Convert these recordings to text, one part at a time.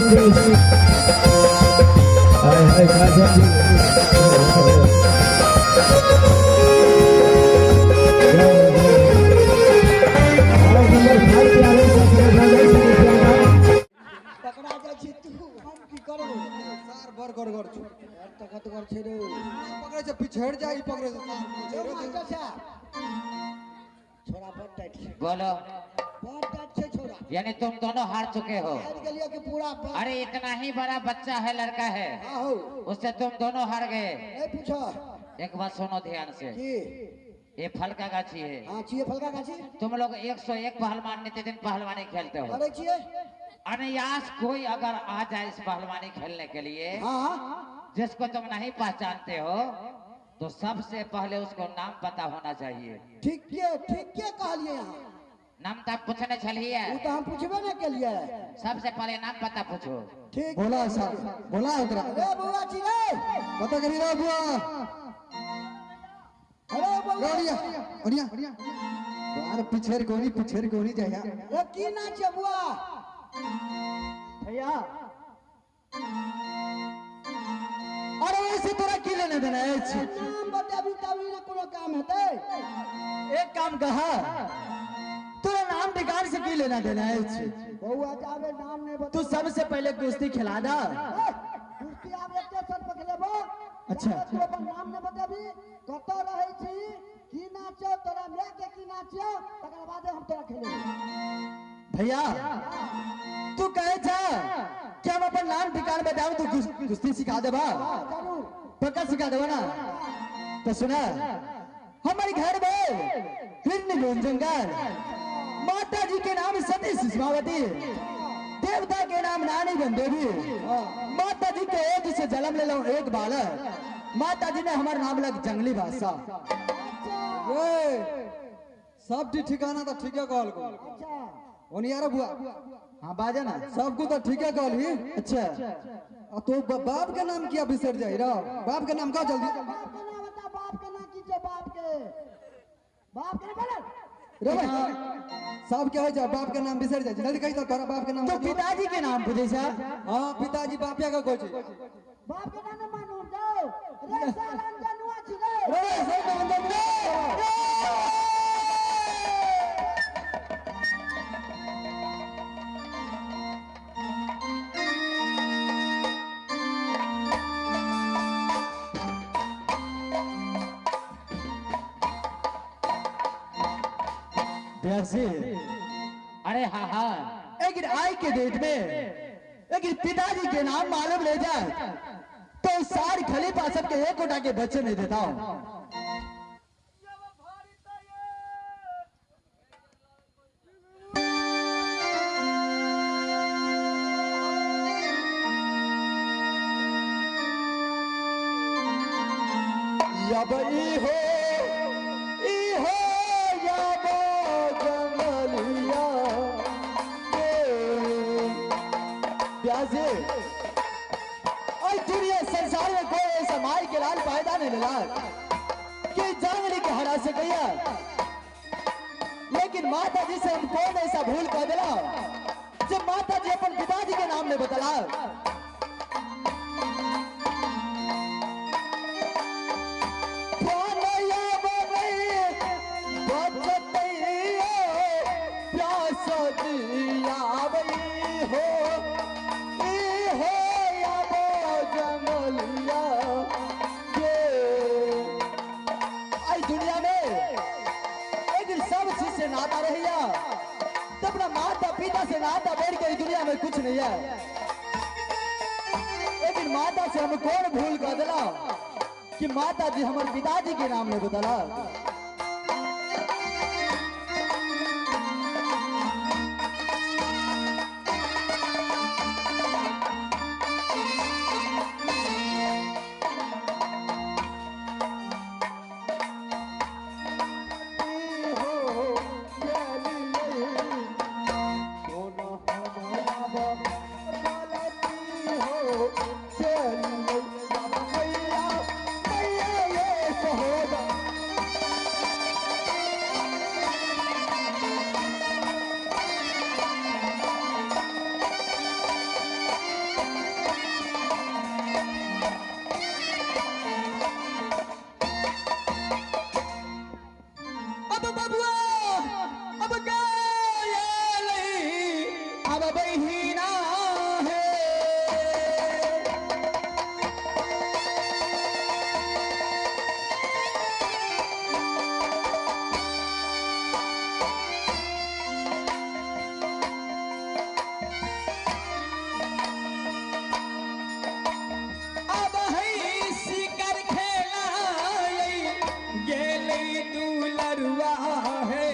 पेश। हाय हाय काजल जी। और नंबर 5 पे आवे 17,000 रुपया का। पकड़ा जाइ छी तू, हम की करबो? सार बड़ गड़गड़ छौ। बड़ ताकतवर छै रे। पकड़े छै, पिछड़ जाय, ई पकड़े छै सार। यौ मास्टर साहब, छोरा बड़ टाइट छै। बोलो। बड़ टाइट छै छोरा। यानी तुम दोनों हार चुके हो। हारि गेलियै कि पूरा अरे इतना ही बड़ा बच्चा है, लड़का है। आहो। उससे तुम दोनों हार गए। नहीं पूछो। एक बात सुनो ध्यान से। की? ये फल का गाछी है। हाँ, छियै फलका गाछी। तुम लोग 101 पहलवान नित्य दिन पहलवानी खेलते हो। करै छियै। अनायास कोई अगर आ जाए इस पहलवानी खेलने के लिए, हाँ। जिसको तुम नहीं पहचानते हो, तो सबसे पहले उसको नाम पता होना चाहिए। ठीक के, ठीक के कहलियै अहाँ। नाम तो पूछने छलिए। ओ तऽ हम पुछबे नहि केलियै। सबसे पहले नाम पता पूछो। ठीक। बोला सार, बोला ओकरा। रे बौआ छी रे। पता करी रे बुआ। अरे बौआ। ओनिया ओनिया, बाहर पिछड़ कोनी, पिछड़ कोनी जाया। रे, की नाम छै बुआ? भैया, अरे वैसे तोरा की लेने देना है? नाम बताबी तभी ने कोनो काम हेतै। एक काम कहा, तोरा नाम ठिकान से की लेना देना है? बौआ, जाबे नाम नहीं बता। तू सबसे पहले कुश्ती खिला दा। ए, कुश्ती आब एते सर पकड़ेबो। अच्छा। तू अपन नाम नहीं बताबी, कतऽ रहै छी, की नाचो, तोरा माय के की नाचो, तकर बादे हम तोरा खेलेबो। भैया, तू कहे छा कि हम अपन नाम ठिकान बताओ तो कुश्ती सिखा देबा? हाँ, जरूर। पक्का सिखा देबा ना? तो सुना, हमारे घर में हिरनी जंगल, माता जी के नाम सती सुषमावती, देवता के नाम नानी बंदेवी, माता जी के एक से जन्म ले लो एक बालक, माता जी ने हमारा नाम लग जंगली बादशाह। रे सब ठिकाना तो ठीक है कहल को। अच्छा। ओनिया रे बुआ। हाँ, बाजा ना। सबको तो ठीक है कहली। अच्छा। आ तो बाप के नाम किया बिसर जाई रे? बाप के नाम का जल्दी। बाप के नाम बता, बाप के नाम की छौ? बाप के, बाप के नाम बोल। रे भाई, सब के हो जा, बाप के नाम बिसर जाई, जल्दी कहि तो तोरा बाप के नाम। तो पिताजी के नाम पूछे सा? हां, पिताजी बापिया का कहै छै। बाप के नाम मानू जाओ रे, सारा जनुआ छी रे। रे सर अंदर रे। व्यासी। अरे हाँ हाँ। एक आई के डेट में एक पिताजी के नाम मालूम ले जाए तो सारी खलीफा सबके एक उठा के बच्चे नहीं देता हूं। अब ई हो ई हो यब जंगलिया के। प्यासे और दुनिया संसार में कोई ऐसा माई के लाल फायदा नहीं मिला कि जंगली के हरा से गया, लेकिन माता जी से हम कौन ऐसा भूल कर दिला जब माता जी अपन पिताजी के नाम ने बतला। दुनिया में लेकिन सब चीज से नाता रहिया तो अपना माता पिता से नाता बैठ के दुनिया में कुछ नहीं है, लेकिन माता से हम कौन भूल कर दिला कि माता जी हमारे पिताजी के नाम ने बदला। मैया मैया ये सहोदा। दुलरुआ है।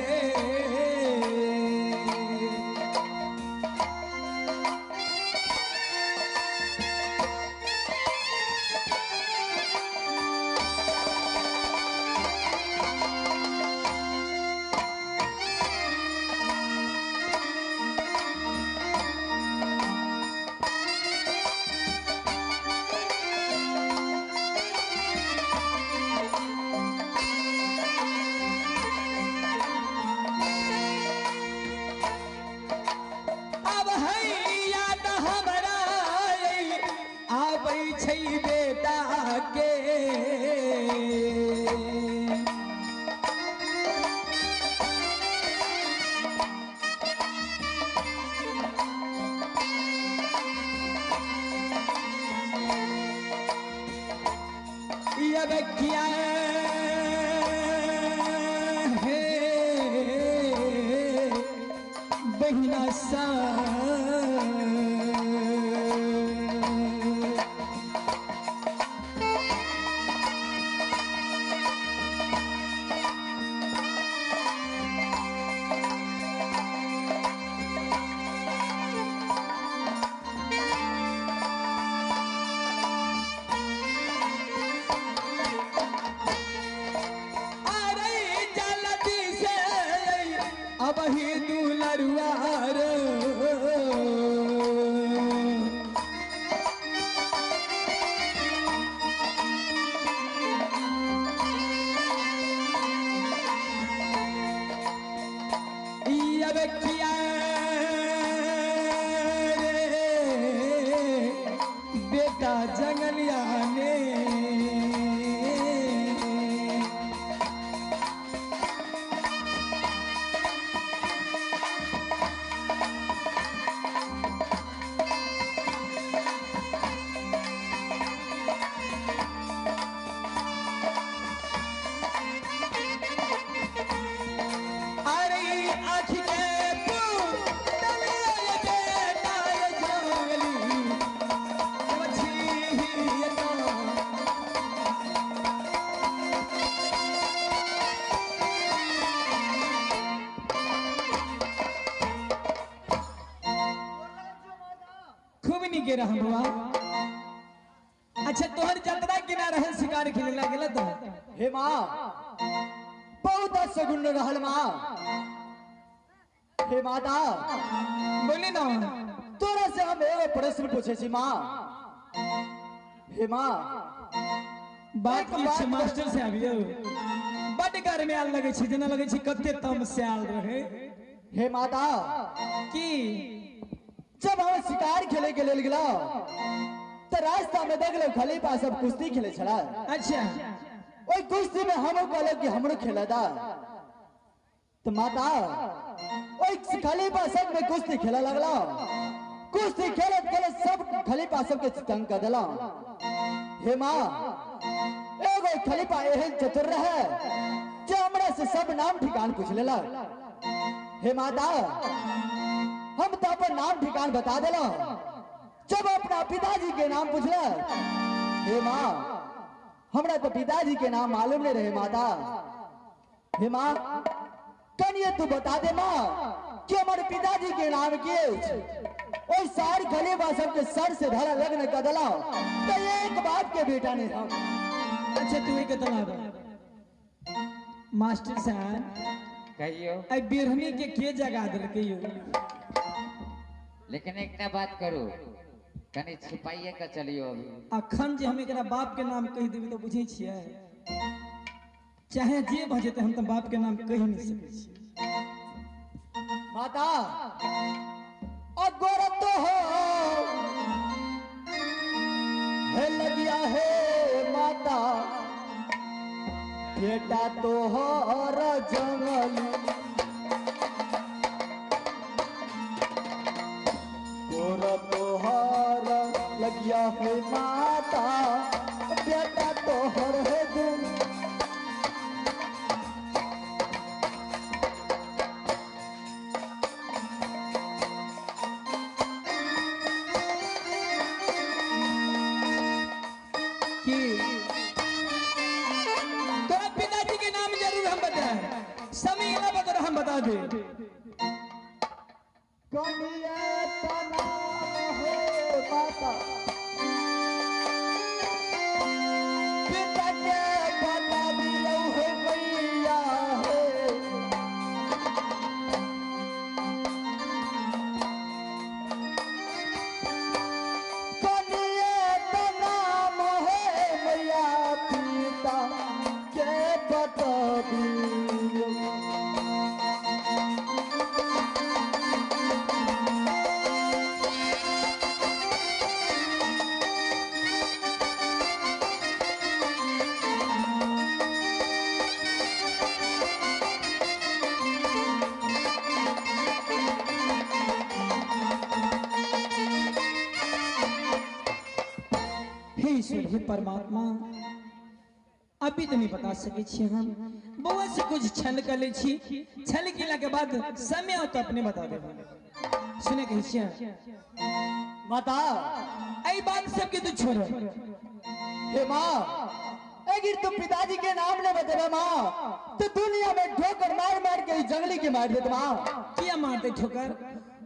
अब है याद हमरा आबै छै बेटा के। अब क्या है बहिना सा अरे जल्दी से अब ही दुलरुआ रे। अब किया रे बेटा जंगलिया ने। अरे आँख के पुतलिया बेटा जंगली मछली तो। खूब निके रह बुआ। अच्छा तोहर जतरा किना रहल शिकार खेले लागल तो हे माँ बहुत सगुन रहल माँ। हे माता बोली ना तोरा से हम एगो प्रश्न पूछे छी माँ। हे माँ बात की छै मास्टर साहब यौ बड गर्मी आयल लगै छै जेना लगै छै कते तम से आयल रहे। हे माता की जब हम शिकार खेले के लेल गेलौ तो रास्ता में देखलो खलीफा सब कुश्ती खेले छला। अच्छा ओहि कुश्ती में हम कहलो कि हमरो खेला दा तो माता ओहि खलीफा सब में कुश्ती खेला लगला। कुश्ती खेलत खेलत सब खलीफा सबके तंग कर देला। हे माँ एगो खलीफा एहन चतुर रहे जे हमरा से सब नाम ठिकान पूछ लेलक। हे माता हम तो अपन नाम ठिकान बता देला। जब अपना पिताजी के नाम पूछलक हे माँ हमरा तो पिताजी के नाम मालूम नहीं रहे माता। हे माँ कनिए तू बता दे माँ कि हमारे पिताजी के नाम की अछि। ओहि सार खलीफा सबके सर से धरा लग्न कर देला तो एक बाप के बेटा नहीं हम। अच्छा तू एक तलाब मास्टर साहब कहियो आई बिरहनी के जगा देलकै यौ। लेकिन एक ना बात करू कनी छिपाइए के चलियो अभी। अखन जे हम एकरा बाप के नाम कहि देबै तऽ बुझै छियै चाहे जे भऽ जेतै हम तऽ बाप के नाम कहि नहीं सकै छियै। माता अगोर तो हो हे लगिया हे माता बेटा तो हो जंगल गोर तोहर लगिया हे माता बेटा तोहर हे गुण। की तोरा पिताजी के नाम जरूर हम बता दे। कनिया तना हो माता पिता के बता दियो हो मैया हो। कनिया तना हो मैया पिता के बता दियो। हे ईश्वर, हे परमात्मा, अभी तो नहीं बता सके छी हम। बउआ से कुछ छल कर ले छी, छल केला के बाद समय आओ तो अपने बता देब। सुने कहै छियै माता एहि बात सबके तू छोड़। हे माँ, अगर तुम पिताजी के नाम ने बतेबे माँ तो दुनिया में ठोकर मार मार के जंगली के मार देत माँ। किया मारते ठोकर?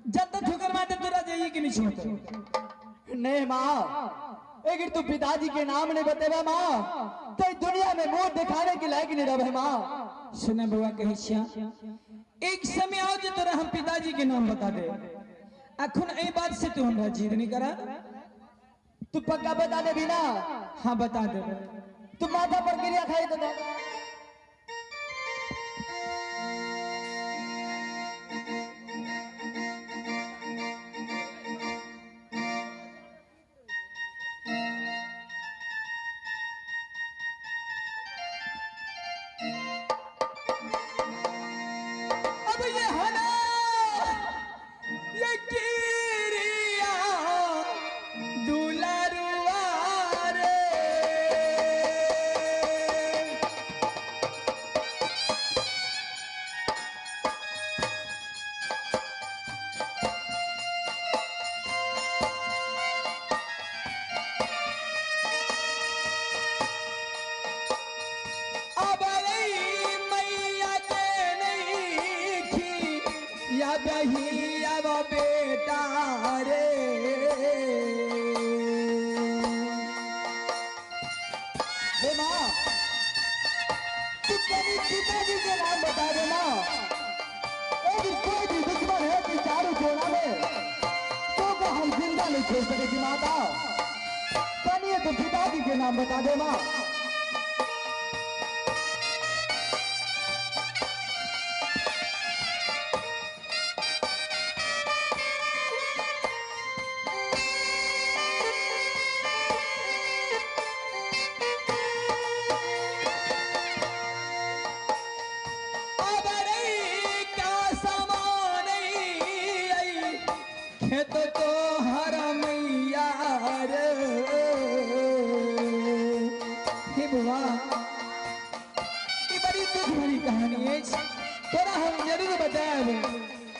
जब तक ठोकर मारते तोरा जाइए कि नहीं छोड़ते। नहीं माँ, अगर तू पिताजी के नाम ने बतेबे माँ तो दुनिया में मुंह दिखाने के लायक नहीं रहे माँ। सुने बउआ कहै छियै एक समय आओ जे तोरा हम पिताजी के नाम बता दे। अखन एहि बात से तू हमरा जिद नहीं करा। तू पक्का बता दे बिना? हाँ बता दे। तू माथा पर क्रिया खाई तो दे। अब ये हना ये किरिया दुलारुआ रे। अब मैया के नइखी या बहिया बेटा रे। हे माँ, तू कभी पिताजी के नाम बता दे माँ। अगर कोई भी दुश्मन है कि चारों कोना में तो को हम जिंदा नहीं छोड़ सके जी माता। कनिए तो पिताजी के नाम बता दे माँ। अब रे का समान खेत तो हर मैया रे। हे बुआ, ई बड़ी दुख भरी कहानी है, तोरा हम जरूर बताएब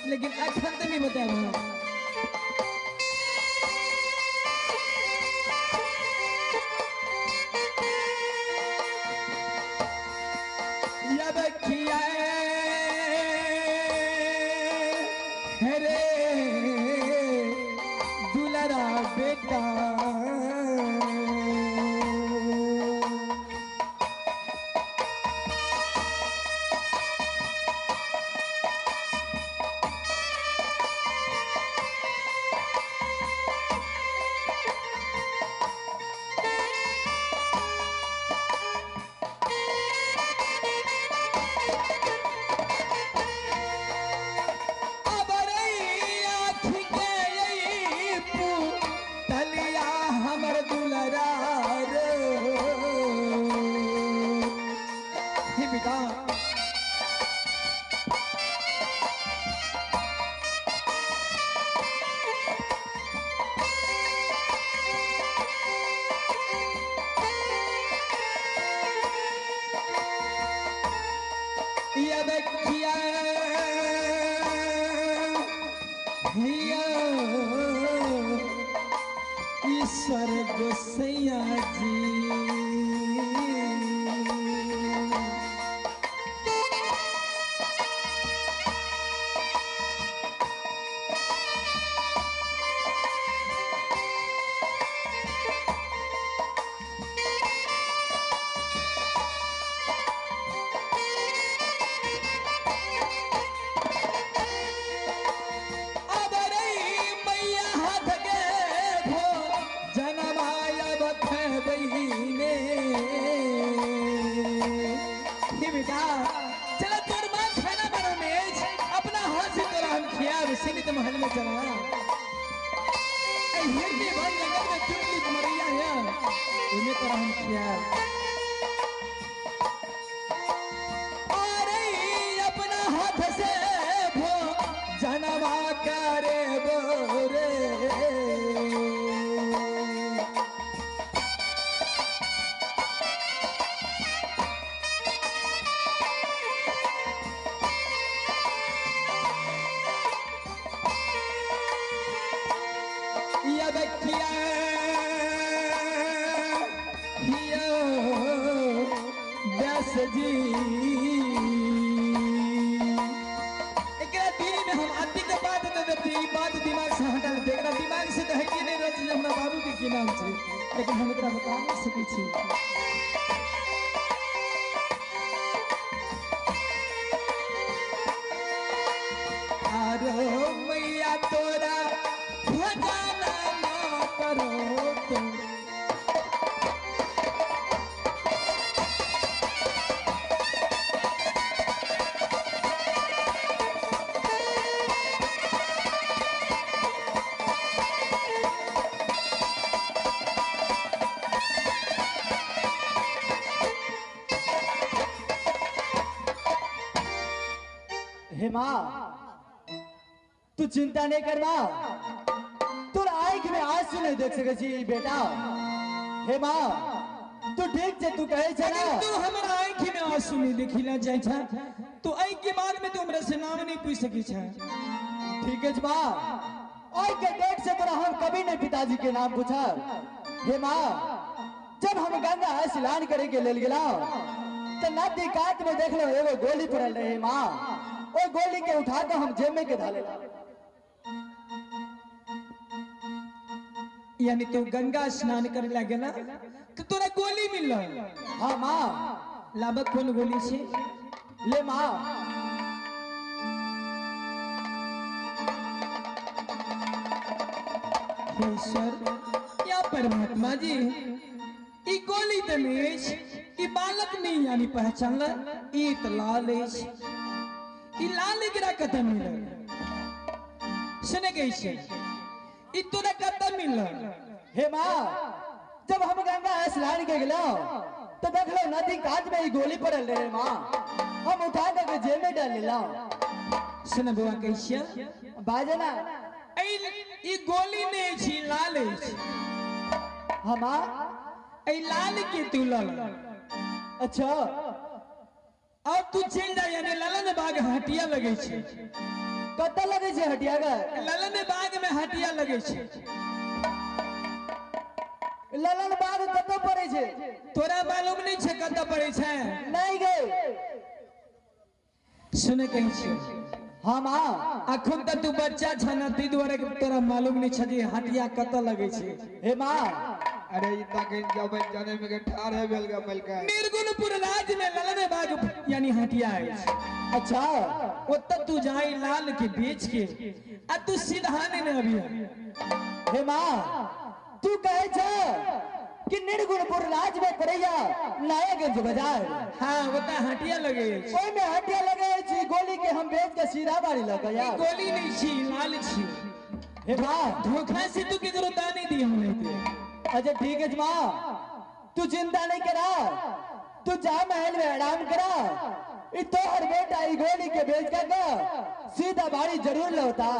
लेकिन अखन तो नहीं बताएब हम। या बखिया रे दुलरा बेटा। अब रे आँख के तलिया हमर दुलरा रे। हे बेटा, या बखिया ईश्वर गोसैया जी। बेटा चला तोर मां खाना बनाने अछि अपना हाथ से तोरा हम खियाब सीमित महल में चला ए हिरनी बन जंगल में चुटली मरैया है ओने तोरा हम खियाब अरे अपना हाथ से भो जनवा करे बोरे या बकिया हियो व्यास जी एकरा दिल में हम अति के बात न देते ई बात दिमाग से हटा देते एकरा दिमाग से तो हटिए नहीं रहल छै जे हमरा बाबू के की नाम छै लेकिन हम एकरा बता नहीं सकै छी। आरो मैया तोरा भजना ना करो तुम हे माँ तू चिंता नहीं कर माँ तोर आँख में आंसू नहीं देख सके छी बेटा। हे माँ तू ठीक छे तू कहे छे ना तू हमरा आँखि में आंसू नहीं देखिला जाय छे तो एहि के बाद में तू हमरा से नाम नहीं पूछ सकी छे। ठीक है माँ आज के डेट से तोरा हम कभी नहीं पिताजी के नाम पूछब। हे माँ जब हम गंगा स्नान करे के लेल गेला तो नदी कात में देख लो एगो गोली पड़ल रहे माँ ओ गोली के उठा के हम जेब में के धाले। यानी तू गंगा स्नान करे ला गेला तो तोरा गोली मिलल। हाँ माँ लाबक कोन गोली छे ले माँ। ईश्वर या परमात्मा जी ई गोली त नहि अछि ई बालक नहीं यानी पहचानल ई त लाल अछि ई लाल एकरा कतऽ मिलल सुने गई छै ई तोरा कतऽ मिलल। हे माँ जब हम गंगा स्नान के गेलो तो देखलो नदी कात में ई गोली पड़ल रहे माँ हम उठा के जेब में डाल लेलो। सुन बौआ कहै छियै बाजे ना ई गोली नहीं छी लाल अछि। हाँ माँ ए लाल के तू लल। अच्छा अब तू चलि जा यानी ललन बाग हटिया लगे छै। कतऽ लगे छै हटिया गे? ललन बाग में हटिया लगे छै। ललन बाग कतऽ पड़े छै? तोरा मालूम नहीं छै कतऽ पड़े छै? नहीं गे। सुने कहै छियै। हाँ माँ अखन तऽ तू बच्चा छ ना ताहि दुआरे तोरा मालूम नहीं छ जे हटिया कतऽ लगे छै। हे माँ अरे इतना कहीं जब जाने में के ठार है बेल का मलका निर्गुणपुर राज में ललन बाग यानी हटिया अछि। अच्छा ओतऽ तू जाई लाल के बेच के आ तू सीधा नहीं ने अभी। हे माँ तू कहे छ कि निर्गुणपुर राज में पड़ैया नायागंज बाजार। हाँ ओतऽ हटिया लगे अछि। ओहि में हटिया लगे अछि गोली के हम बेच के सीधा बाड़ी लऽ ई यार। गोली नहीं छी लाल छी। हे माँ धोखा से तू केकरो दान नहीं दिया नहीं। अच्छा ठीक है माँ तू चिंता नहीं करा तू जा महल में आराम करा ई तोहर बेटा ई गोली के बेच कर सीधा बाड़ी जरूर लौटा।